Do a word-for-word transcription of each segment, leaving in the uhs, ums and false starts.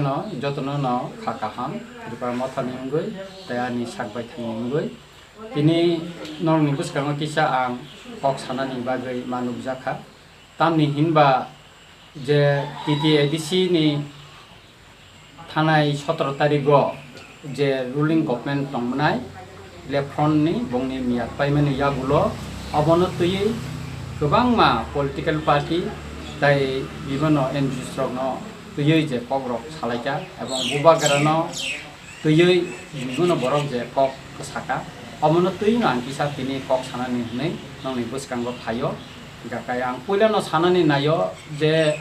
No, jotono no kha kaham, Tripura Mothani wngwi, tei ani sak baithangni wngwi. Tini norokni bwskango kisa ang kok sanani bagwi ma nukjakha. Tamni hinba je T T A D C ni thanai sotoro tarigo je ruling government tongmwnai, left front ni bongni miyat paimani yagulo obono twiwi kwbangma political party tei bibano N G Os rokno twiwi je kokrok salaikha ebong bubagrano twiwi bibano borok je kok kwsakha, omono twiwi no ang kisa tini kok sanani hwnwi nongni bwskango phaio. Hingkha khe ang puilano sanani naio je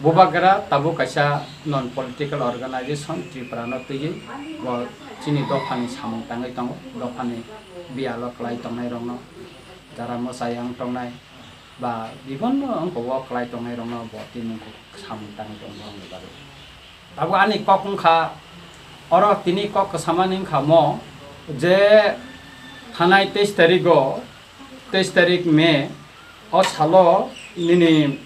bubagra tabuk kaisa non political organization Tripura no twiwi bo chini dophani samung tangwi tongo, dophani biyalo kwlai tongnai rokno, jara mwsai ang tongnai ba bibonno wngkha o kwlai tongnai rokno bo tini samung tangwi tongo borokni bagwi. Tabuk ani kok wngkha, oro tini kok kwsamani wngkha mo je thanai teis tarigo, teis tarik May, o salo nini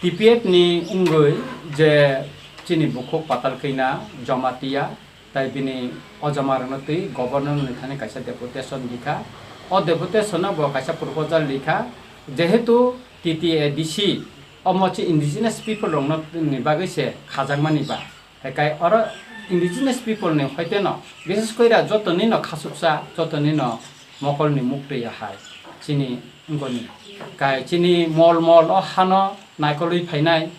T P F ni wngwi je chini bukhuk Patalkina Jamatia, tai bini o jama rwna twi governor ni thani kaisa deputation likha. O deputation no bo kaisa proposal likha, jehetu T T A D C omo chi indigenous people rokno ni bagwi se khajakmani ba. Hekai oro indigenous people ni hoite no, bises koi ra joto ni no khasuksa, joto ni no mokol ni muktwi hai chini wngkoni. Kai chini mol mol o hano naikolwi phainai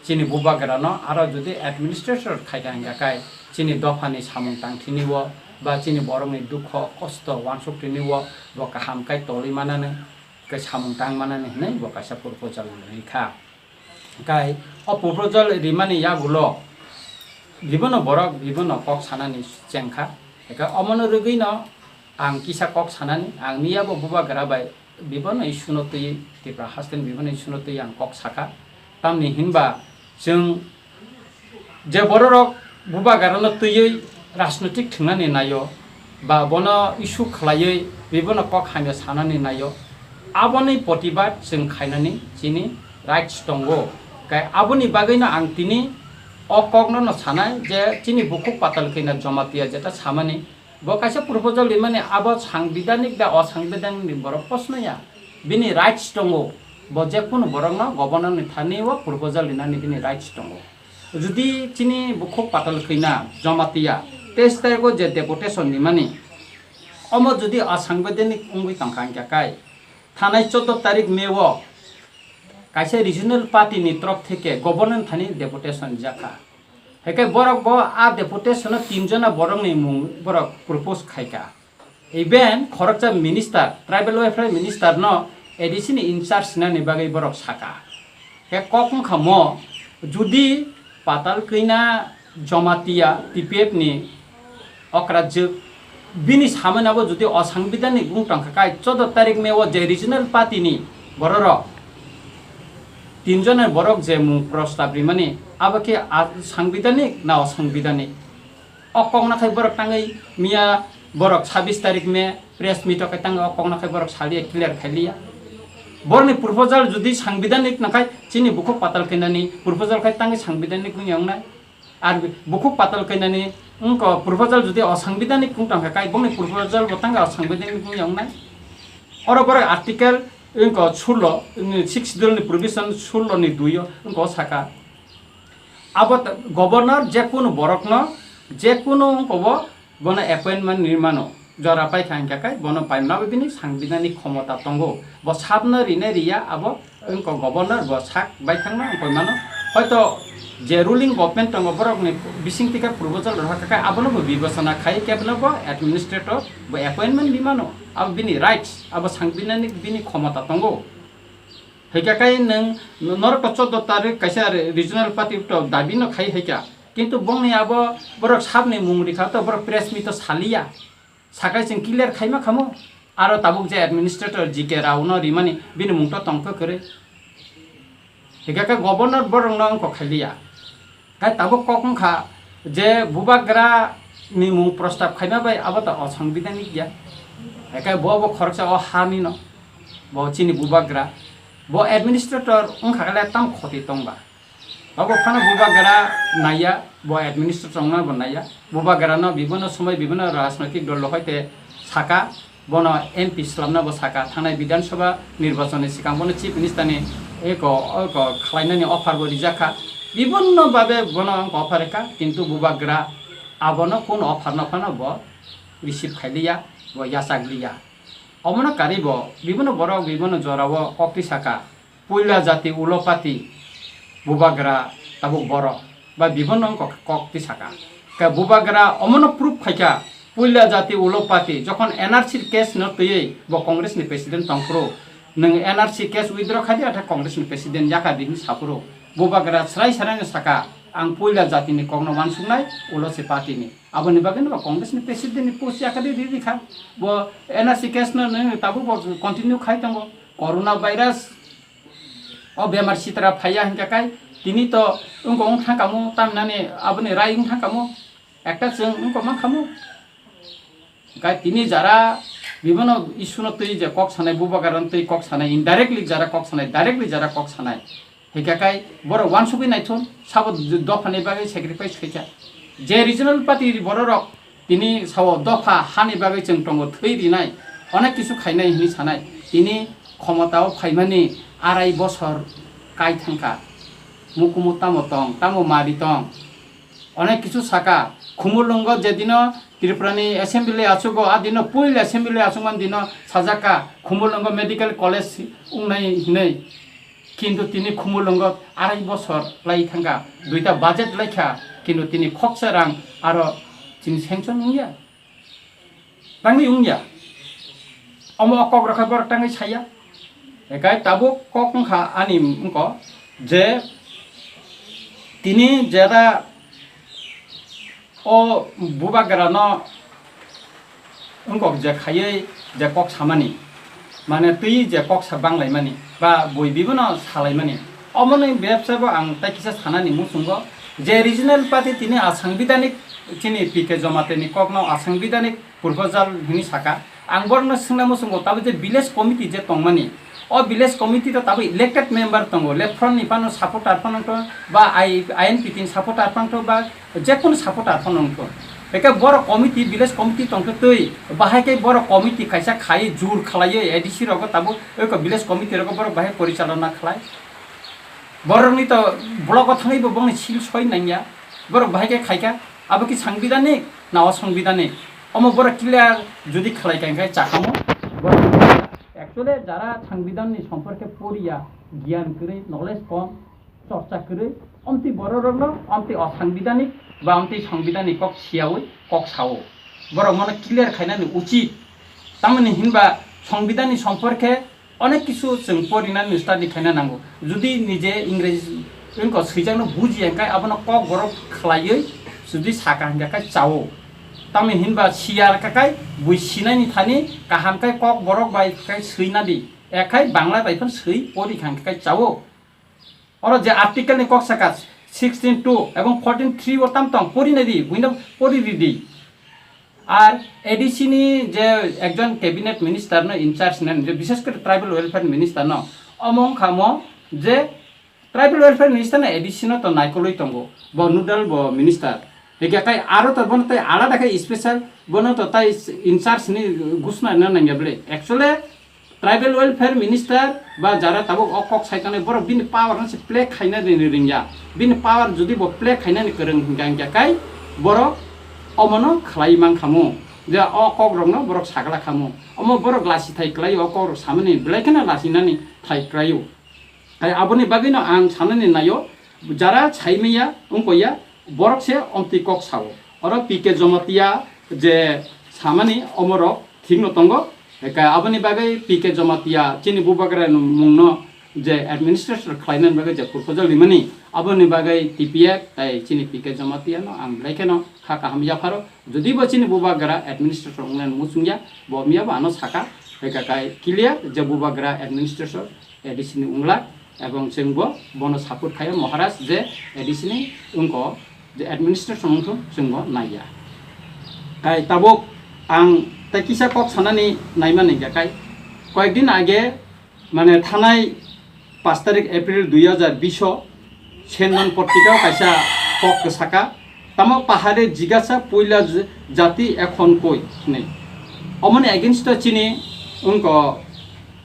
chini bubagrano aro jodi administrator khaikha hingkha kai chini dophani samung tangthini o ba chini borokni dukho kosto uansuk tini o bo kaham kai tolwi manani, kai samung tang manani hinwi bo kaisa proposal rikha. Kai o proposal rimani yagulo bibono borok bibono kok sanani chengkha. Eka omono rwgwino ang kisa kok sanani, ang miya bo bubagra bai bibono issue no twi, Tripura haste ni bibono issue no twi ang kok sakha. Tamni hinba chwng je bororok bubagrano twiwi rajnotik thwngnani naio, ba bono issue khlaiwi bibono kok hamya sanani naio, aboni protibad chwng khainani chini rights tongo. Kai aboni bagwino ang tini o kokno no sanai je chini bukhuk Patalkina Jamatia jeta samani, bo kaisa proposal rimani abo sangbidanik da osangbidanik ni borok posno ya, bini rights tongo, bo jekunu borokno governor ni thani o proposal rinani bini rights tongo. Jodi chini bukhuk Patalkina Jamatia teis tarigo je deputation nimani, omo jodi asangbidanik wngwi tongkha hingkha kai, thanai choudo tarik May o kaisa regional party ni torok theke governor thani deputation jakha. Haikai borok bo a deputation o tin jona borok ni mung borok propose khaika. Even khoroksa minister, tribal welfare minister no A D C ni in charge nani bagwi borok saka. He kok wngkha mo, jodi Patalkina Jamatia T P F ni okrajwk bini samani abo jodi osangbidanik wng tongkha kai choudo tarik May o je regional party ni bororok tin jona borok je mung prostab rimani abo khe a-, sangbidanik na osangbidanik? O kok nakhai borok tangwi miya borok sabis tarik May press meet o khe tangwi o kok nakhai borok saliya clear khailiya. Borokni proposal jodi sangbidanik nakhai chini bukhuk Patalkinani proposal khai tangwi sangbidanik wngya wngnai. Ar bukhuk Patalkinani wngkha proposal jodi osangbidanik wng tongkha kai bongni proposal bo tangwi osangbidanik wngya wngnai. Oro borok article wngkha sullo, sixth schedule ni provision sullo ni dui o wngkha o saka. Abo ta-, governor jekunu borokno, jekunu wngkha bo, bono appointment rimano, jora paikha hingkha khe bono paimani bini sangbidanik khomota tongo. Bo sabno rina riya abo wngkha governor, bo sak baithangno wngkha mano. Hoito je ruling government tongo borokni bisingtwi khe proposal rohor kha khe abono bo bibechona khai khe bono bo administrator bo appointment rimano. Abo bini rights, abo sangbidanik bini khomota tongo. Hwnkhe kai nwng norok to choudo tarik kaisa re-, regional party to dabi no khai haikha. Kintu bongni abo borok sabni mung rikha to borok press meet to saliya. Sakai chwng clear khaima khamo. Aro tabuk je administrator G K Rao no rimani bini mung to tongkha kwrwi. Hwnkhe khe governor borok no wngkha khailiya. Hai tabuk kok wngkha je bubagra ni mung prostab khaima bai abo to osangbidanik ya. Hai khe bo bo khoroksa o ha ni no. Bo chini bubagra. Bo administrator wngkha khe tam khoti tongba. Abo phano Bubagra naiya, bo administration wngna bo naiya. Bubagrano bibhinno somoi bibhinno rajnoitik dol hoite saka, bono M P swlamna bo saka, thangnai Bidhan Sabha nirbachonni swkang bono Chief Minister ni eko, eko khlainani offer bo rijak kha. Bibhinno babe bono wngkha offer rikha, kintu Bubagra abono kun offer no phano bo receive khailiya, bo yachakliya. Omono karwi bo bibhinno borok bibhinno jorao kok twi saka. Puila jati ulo pati Bubagra tabuk borok ba bibhinno wngkha kok twi saka. Khe Bubagra omono proof khaikha, puila jati ulo pati jokhon N R C case no twiwi bo Congress ni president tongphuru, nwng N R C case withdraw khaidi atha Congress ni president yaka di hinwi saphuru, Bubagra srai srai no saka, ang puila jati ni kok no wansuknai, ulo se party ni. Aboni bagwi no bo Congress ni president ni post yaka di riri kha. Bo N R C case no nwng tabuk bo continue khai tongo. Corona virus o bemar sitra phaiya hinkha kai tini to wngkha wng thang kamo tamnani aboni rai wng thang kamo ekta chwng wngkha mang kamo. Kai tini jara bibhinno issue no twi je kok sanai Bubagra no twi kok sanai indirectly jara kok sanai directly jara kok sanai. Hinkha kai borok wansugwi naithun sabo dophani bagwi sacrifice khaikha. Je regional party bororok tini sao dopha hani bagwi chwng tongo thwi rinai, onek kisu khainai hinwi sanai. Tini khomotao phaimani arai bosor kai thangkha. Mukumu tamo tong, tamo mari tong. Onek kisu saka, Khumulwngo je dino Tripurani assembly achugo, a dino puila assembly achukmani dino sajaka, Khumulwngo medical college wngnai hinwi. Kintu tini Khumulwngo arai bosor lai thangkha, duita budget laikha, kintu tini khoksa rang aro chini sanction wngya. Tangwi wngya. Omo o kok rokha borok tangwi saya. Ekai tabuk kok wngkha ani wngko je tini jera o Bubagrano wngkok je khaiwi je kok samani, mane twi je kok sa banglaimani ba bui bibono salaimani, omoni bebsa bo ang tai kisa sanani muchungo je regional party tini asangbidanik chini P K Jomate ni kokno asangbidanik proposal hwnwi saka. Ang borokno swngna muchungo, tabuk je village committee je tongmani, o village committee to tabuk elected member tongo, left front ni phano supporter phano wngtho, ba I-, I N P T ni supporter phano wngtho, ba jekunu supporter phano wngtho. Eke borok committee, village committee tongtho twi, bahai khe borok committee kaisa khai jur khlaiwi A D C rogo tabuk eko village committee rogo borok bahai porichalona khlai. Borokni to blogo thangwi bo bongni sil soi nangya. Borok bahai khe khaikha, abo ki sangbidanik na osangbidanik? Omo borok clear jodi khlai kha, hwnkhe chakamo borok actually jara sangbidanni somporke poriya, giyan kwrwi, knowledge kom, chorcha kwrwi, omtwi bororokno omtwi osangbidanik ba omtwi sangbidanik kok siyawi kok sao. Borok mono clear khainani uchit. Tamoni hinba sangbidanni somporke onek kisu chwng porinani study khaina nango. Jodi nije Ingreji wngkha swijakno bujiya hwnkhe abono kok borok khlaiwi jodi saka hwnkhe khe chao. Tamni hinba siya khe kai bui sinani thani kaham khe kok borok bai khe swinadi. Ekhai Bangla bai phano swi pori kha hwnkhe khe chao. Oro je article ni kok saka sixteen two ebong fourteen three o tam tong pori nai di, buino pori ridi. Ar A D C ni je ekjon cabinet minister no in charge nani, je bishes kore tribal welfare minister no, omo wngkha mo je tribal welfare minister no A D C no to naikolwi tongo, bo nodal bo minister. Hingke kai aro to bono tei alada khe special bono to tai in charge ni gusna na nangya bwle. Actually, tribal welfare minister ba jara tabuk o kok sai tongnai borok bini power no se play khaina rini ringya. Bini power jodi bo play khainani kwrwng hingka hingka kai borok omono khlai man khamu. Je o kok rokno borok sagla khamu. Omo borok lasi thai kwlai o kok rok samani belai kheno lasi nani thai kwlaio. Hai aboni bagwino ang sanani naio, jara saimaya wngkoya, borok se omtwi kok sao. Oro P K Jamatia je samani omorok thikno tongo. Eka aboni bagwi P K Jamatia chini bubagra mungno je administrator khlainani bagwi je proposal rimani, aboni bagwi T P F tai chini P K Jamatia no ang belai kheno kha kaham yapharo. Jodi bo chini bubagra administrator wngnani muchungya, bo miya bo ano saka, eka kai clear je bubagra administrator A D C ni wngla, ebong chwng bo bono support khaio Maharaj je A D C ni wngko je administration wngthung chwng bo naiya. Tai tabuk ang tai kisa kok sanani naimani hingka kai koyekdin age mane thanai paanch tarik April dui hajar bish o Sendan Patrika o kaisa kok kwsaka, tamo pahare jigasa puila j-, jati ekhon koi hinwi. Omoni against o chini wngko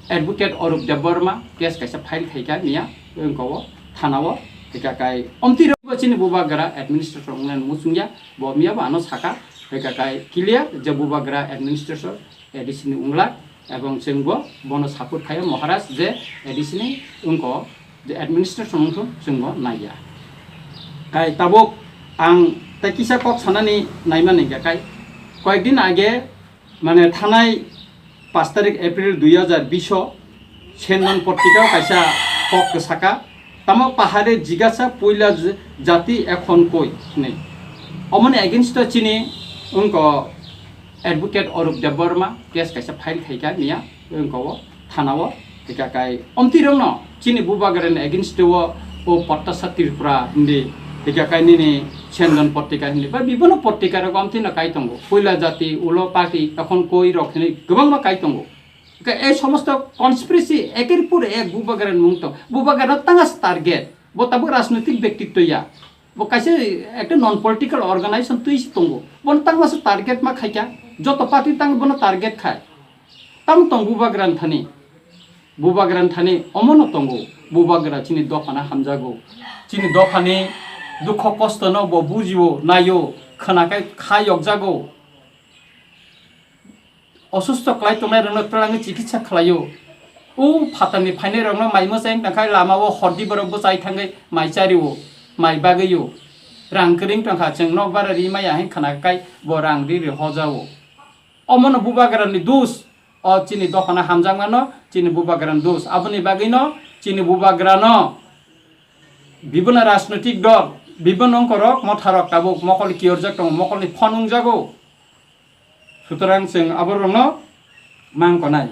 Advocate Arup Debbarma case kaisa file khaika miya wngko o thana o, hika kai omtwi rok bo chini bubagra administration wngnani muchungya, bo miya bo ano saka, hika kai clear je bubagra administration A D C ni wngla, ebong chwng bo bono support khaio Maharaj je A D C ni wngko je administration wngthung chwng bo naiya. Kai tabuk ang tei kisa kok sanani naimani hingka kai koyekdin age mane thanai pash tarik April dui hajar bish o Sendan Patrika o kaisa kok kwsaka, tamo pahare jigasa puila j-, jati ekhon koi hinwi. Omoni against o chini wngko Advocate Arup Debbarma case kaisa file khaika miya wngko o thana o, hika kai omtwi rokno chini bubagrani against o o Pattasa Tripura hindi, hika kai nini Sendan Patrika hindi ba bibono patrika rok omtwi no kai tongo, puila jati ulo party ekhon koi rok hinwi kwbangma kai tongo. Hika ei somosto conspiracy eker pur ek bubagrani mung tong, bubagrano tanga target, bo tabuk rajnoitik bektitto ya. Bo kaisa ekta non political organization twi se tongo. Bono tangma se target ma khaikha. Joto party tang bono target khai. Tamo tong bubagra thani. Bubagra thani omono tongo. Bubagra chini dophano hamjago. Chini dophani dukho kosto no bo bujio, naio, khwnakhai kha yokjago. Osusto kwlai tongnai rokno twlangwi chikitsa khlaio. O phatarni phainai rokno mai mwchang tangkhai lama o hordi borok bwchai thangwi mai chario, mai bagwio. Rang kwrwng tongkha, chwng nokbar ri maya hwn khwna kai bo rang ri ri hojao. Omono bubagrani dos, o chini dophano hamjakmano chini bubagrani dos. Aboni bagwino chini bubagrano bibino rajnoitik dol, bibino wngkorok motharok tabuk mokol kiyorjak tongo, mokolni phone wngjago. Sutorang chwng aborokno mang konai.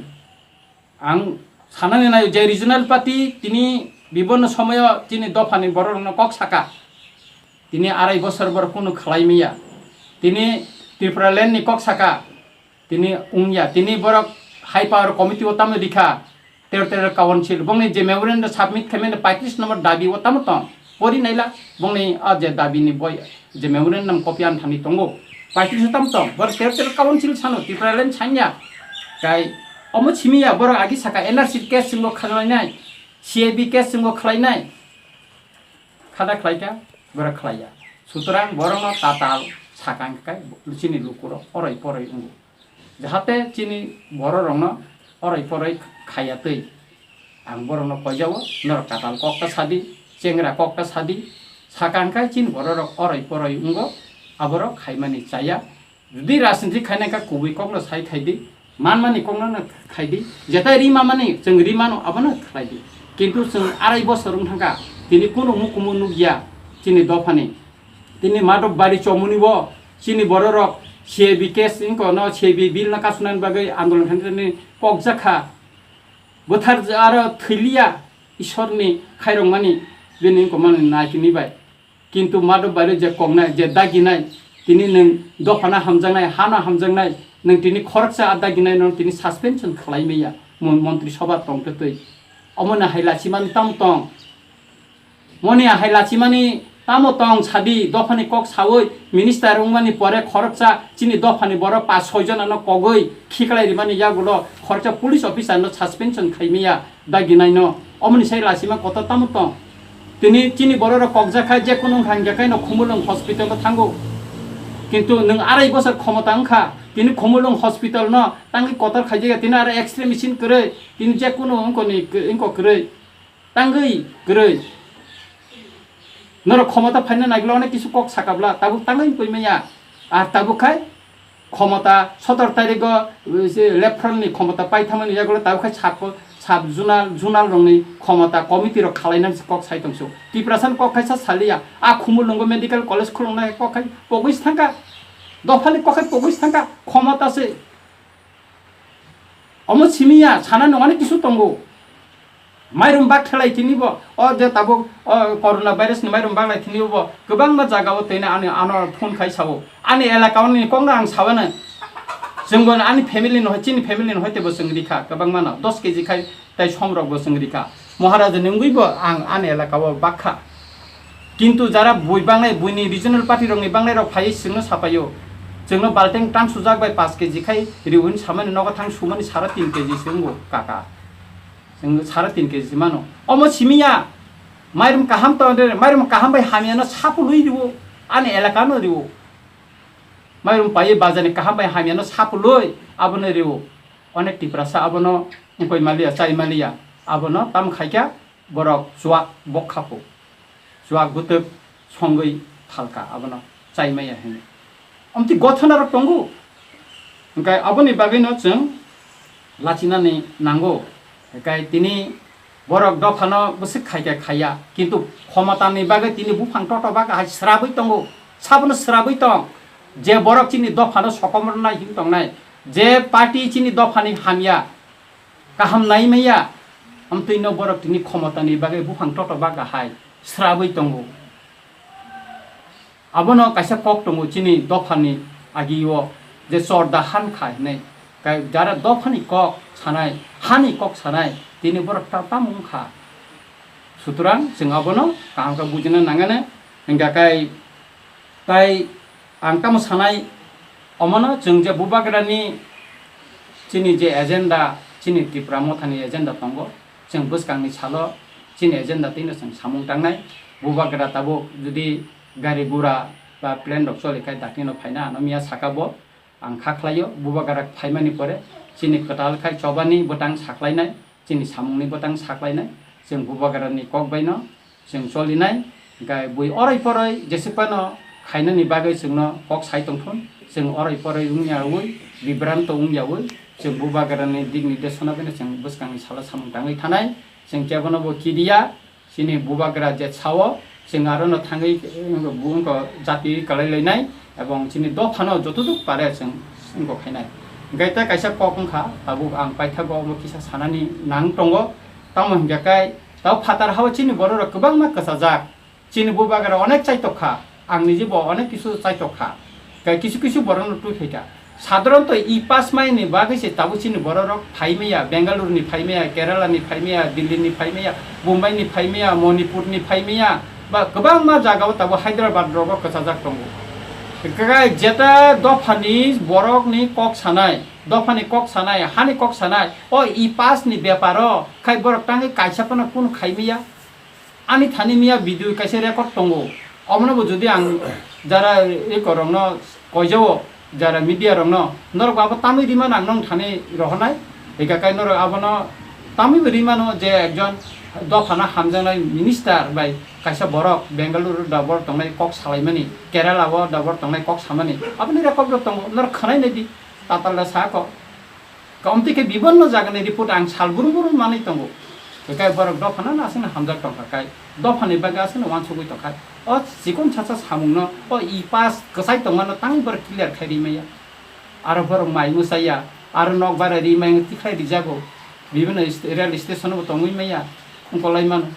Ang sanani nai je regional party tini bibonno somoyo chini dophani bororokno kok saka. Tini arai bosor borok kunu khlai maya. Tini Tripura land ni kok saka. Tini wngya. Tini borok high power committee o tamo rikha. Territorial Council, bongni je memorandum submit khaimani paitris number dabi o tamo tong? Pori naila, bongni a je dabi ni boi, je memorandum copy an thani tongo. Paitris o tamo tong? Bor Territorial Council sano, Tipraland sanya. Kai, omo simiya, borok agi saka N R C case singbo khlainai, C A B case singbo khlainai. Khada khlaika, bora khlaiya. Sutorang borokno tatal sakang kai chini lukurok oroi poroi wngo. Jahate chini bororokno oroi poroi khaiya twi. Ang borokno koijao, norok tatal kokta sadi, chengra kokta sadi, sakang kai chini bororok oroi poroi wngo, aborok khaimani chaya. Jodi rajniti khainai kha kubui kokno sai khaidi, manmani kokno no khaidi, jetai ri mamani chwng ri mano abono khlaidi. Kintu chwng arai bosor wng thangkha, tini kunu mukumu nukya chini dophani. Tini Madhobari chomuni bo chini bororok C A B case wngko no C A B bill no kasunani bagwi andolon khainani kokjakha. Bwthar aro thwiliya Ishorni khairokmani bini wngko mani naikini bai. Kintu Madhobari je koknai, je daginai, tini nwng dophano hamjaknai, hano hamjaknai, nwng tini khoroksa a daginai no tini suspension khlai maya, mon-, montri sobha tongtwi twi. Omo no hai lachimani tamo tong? Moni a hai lachimani tamo tong sadi, dophani kok sawi minister wngmani pore khoroksa chini dophani borok pas soi jona no kogwi khiklai rimani yagulo khoroksa police officer no suspension khai maya. Daginaino omoni sai lachima kotor tamo tong? Tini chini bororok kokjak khai je kunu wngkha hingkha khe no Khumulwng hospital o thango. Kintu nwng arai bosor khomota wngkha, tini Khumulwng hospital no tangwi kotor khaijak ya, tini aro X-ray machine kwrwi, tini je kunu wngkoni, wngko kwrwi, tangwi kwrwi. Norok khomota phaina nagila onek kisu kok sakabla, tabuk tangwi wngwi maya. Ar tabuk khai khomota sotor tarikgo, eh, se Lefralni khomota paithamani yagulo tabuk khai sub, sub zonal, zonal rokni khomota committee rok khalainani se kok sai tongso. Tiprasani kok khai sa saliya. A Khumulwngo medical college khulungnai kok khai pogwi se thangkha. Dophani kok khai pogwi se thangkha. Khomota se. Omo simiya, sana nungani kisu tongo. Mairum bak thelai tini bo, o je tabuk, o corona virus ni mairum bak lai tini bo, kwbangma jaga o tini ani ano phone khai sao. Ani elaka o ni kokno ang sawana. Chwng bo ani family no, chini family no hoite bo chwng rikha, kwbangma no, dos K G khai tai somrok bo chwng rikha. Maharaja ni wngwi bo ang ani elaka o bakha. Kintu jara bui bangnai, buini regional party rokni bangnai rok phaiwi chwngno sapaio. Chwngno balteng tang sujak bai paanch K G khai riwi hinwi samani nogo thang sumani sara tin K G se wngo kaka. Chwng sara tin K G se mano. Omo simi ya. Mairum kaham to de, mairum kaham bai hamya no sapului riwo. Ani elaka no riwo. Mairum paiwi bazani kaham bai hamya no sapului abono riwo. Onek Tiprasa abono wngkoi maliya, chai maliya. Abono tam khaikha borok chuak bokha po. Chuak bwtwk songwi phalka abono chai maya hinwi. Omtwi gothona rok tongo. Hwnkhe aboni bagwino chwng lachinani nango. Hwnkhe tini borok dophano bwswk khaikhe khaiya, kintu khomotani bagwi tini buphang totobak hai srabwi tongo. Sabono srabwi tong, je borok chini dophano sokomornai hin tongnai, je party chini dophani hamya, kaham nai maya, amtwino borok tini khomotani bagwi buphang totobak hai srabwi tongo. Abono kaisa kok tongo chini dophani agio, je chorda han kha hinwi. Kai jara dophani kok sanai, hani kok sanai, tini borok ta-, tamo wngkha. Sutrang chwng abono kaham khe bujina nangani, hingkha kai tai ang tamo sanai, omono chwng je Bubagrani chini je agenda, chini Tipra Mothani agenda tongo, chwng bwskangni salo chini agenda twino chwng samung tangnai. Bubagra tabuk jodi gari gura ba plane rok choli khai dakti no phaina ano miya saka bo ang kha khlaio. Bubagra phaimani pore chini kwtal khai chobani bwtang saklainai, chini samungni bwtang saklainai, chwng Bubagrani kok baino chwng cholinai, hwnkhe bui oroi poroi jese phano khainani bagwi chwngno kok sai tongthun, chwng oroi poroi wngyawi, bibranto wngyawi, chwng Bubagrani dik nirdeshona baino chwng bwskangni salo samung tangwi thanai, chwng kebono bo kidiya, chini Bubagra je sao, chwng arono thangwi, eh, bo wngkha jati kwlai lainai, ebong chini dophano jotoduk pare chwng wngkha khainai. Hwnkhe tei kaisa kok wngkha, tabuk ang paithago omo kisa sanani nang tongo, tamo hwnkhe kai, tamo phatar hao chini bororok kwbangma kwchajak, chini Bubagra onek chaitok kha, ang niji bo onek kisu chaitok kha. Kai kisu kisu borokno twi phaikha. Sadharanto e pass mai ni bagwi se tabuk chini bororok phaimaya, Bengaluru ni phaimaya, Kerala ni phaimaya, Delhi ni phaimaya, Bombay ni phaimaya, Manipur ni phaimaya, ba kwbangma jaga o tabuk Hyderabad rogo kwchajak tongo. Kai jeta dophani borok ni kok sanai, dophani kok sanai, hani kok sanai, o e pass ni beparo khai borok tangwi kaisa phano kunu khaimaya. Ani thani miya video kaisa record tongo. Omono bo jodi ang jara record rokno koijao, jara media rokno, norok abo tamwi rimano ang nong thani rohornai. Eka kai norok abono tamwi bo rimano je ekjon dophano hamjaknai minister bai kaisa borok Bengaluru da borok tongnai kok salaimani, Kerala o da borok tongnai kok samani. Aboni record rok tongo, norok khwnai naidi, tatal da sa kok. Kamtwi khe bibonno jagani report ang sal burum burum manwi tongo. Hwnkhe borok dophano no aswkno hamjak tongkha khai, dophani bagwi aswkno uansugwi tongkha. O chikon chacha samungno, o e pass kwchai tongmano tangwi borok clear khai rimaya. Aro borok mai mwsaya, aro nokbar rimaya tikhlai rijago. Bibonno st-, rail station bo tongwi maya, wngkolai mano.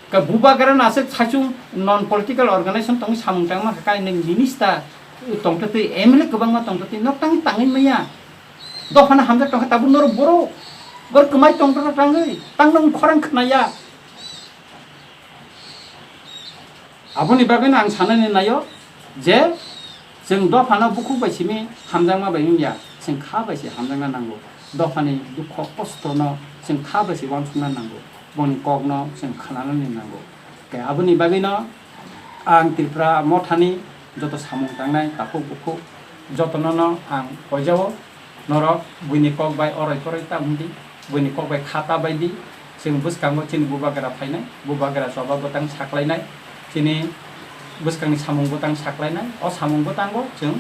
Ka Bubagra no aswk saichung non political organization tongwi samung tangma kha, kainwi minister tongtwtwi, M L A kwbangma tongtwtwi, nok tangwi tangwi maya. Dophano hamjak tongkha tabuk norok borok, borok kwmai tongtwtwi tangwi, tangno khorang khnaya. Aboni bagwino ang sanani naio je, chwng dophano bukhuk bai simi hamjakma bai wngya, chwng kha bai se hamjakna nango. Dophani dukho kostono chwng kha bai se uansukna nango. Boni kokno chwng khnanani nango. Tei aboni bagwino ang Tripura mothani joto samung tangnai takhuk bukhuk jotono no ang koijao, norok buini kok bai oroi poroi ta wngdi, buini kok bai kha ta baidi, chwng bwskango chini Bubagra phainai, Bubagra choba bwtang saklainai, chini bwskangni samung bwtang saklainai, o samung bwtango chwng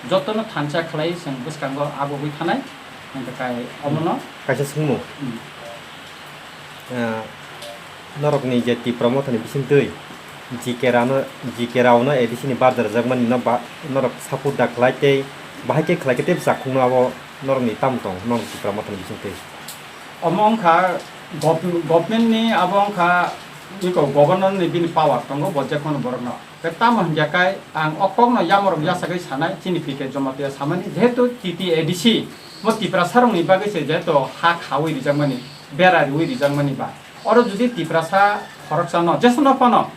jotono thansa khlai chwng bwskango abogwi thanai, hwnkhe kai omono. Kaisa swngmung. Hmm. Ah, norokni je Tipra Mothani bisingtwi G K Rao no, G K Rao no A D C ni barja rwjakmani no ba-, norok support da khlai tei bahai khe khlai khe tei bwsakkhungno abo norokni tamo tong norok Tipra Mothani bisingtwi? Omo wngkha gov-, government ni abo wngkha iko governor ni bini power tongo bo jekono borokno. Tei tamo hingya kai ang o kokno yamorok yasagwi sanai, chini P K Jamatia samani, jehetu T T A D C bo Tiprasarokni bagwi se jehetu ha khaui rijakmani, bera riui rijakmani ba. Oro jodi Tiprasa khoroksano, jesano phano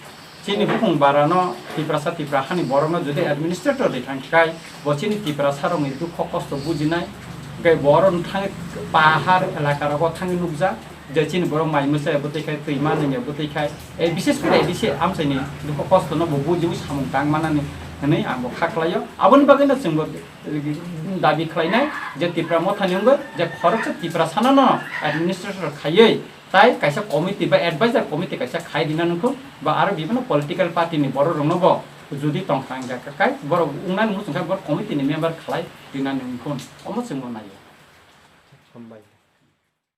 Chini bukung barano Tiprasa Tipra hani borokno jodi administrator di thang khai, bo chini Tiprasa rokni dukho kosto bujinai, hingke bo oro thangwi pahar elaka rogo thangwi nukjak, je chini borok mai mwsai bo twi khai, twi manwi bo twi khai, e, bises kore A D C amchaini dukho kosto no bo bujiwi samung tang manani hwnwi ang bo kha khlaio. Aboni bagwi no chwng bo, e, dabi khlainai je Tipra Mothani wngwi je khoroksa Tiprasano no administrator khaiwi, tai kaisa committee ba advisor committee kaisa khai rina nungkho, ba aro bibino political party ni borok rokno bo jodi tongthang ga kai borok wngnani muchung khe borok committee ni member khlai rina nungkho, omo chwngno naio. Hambai.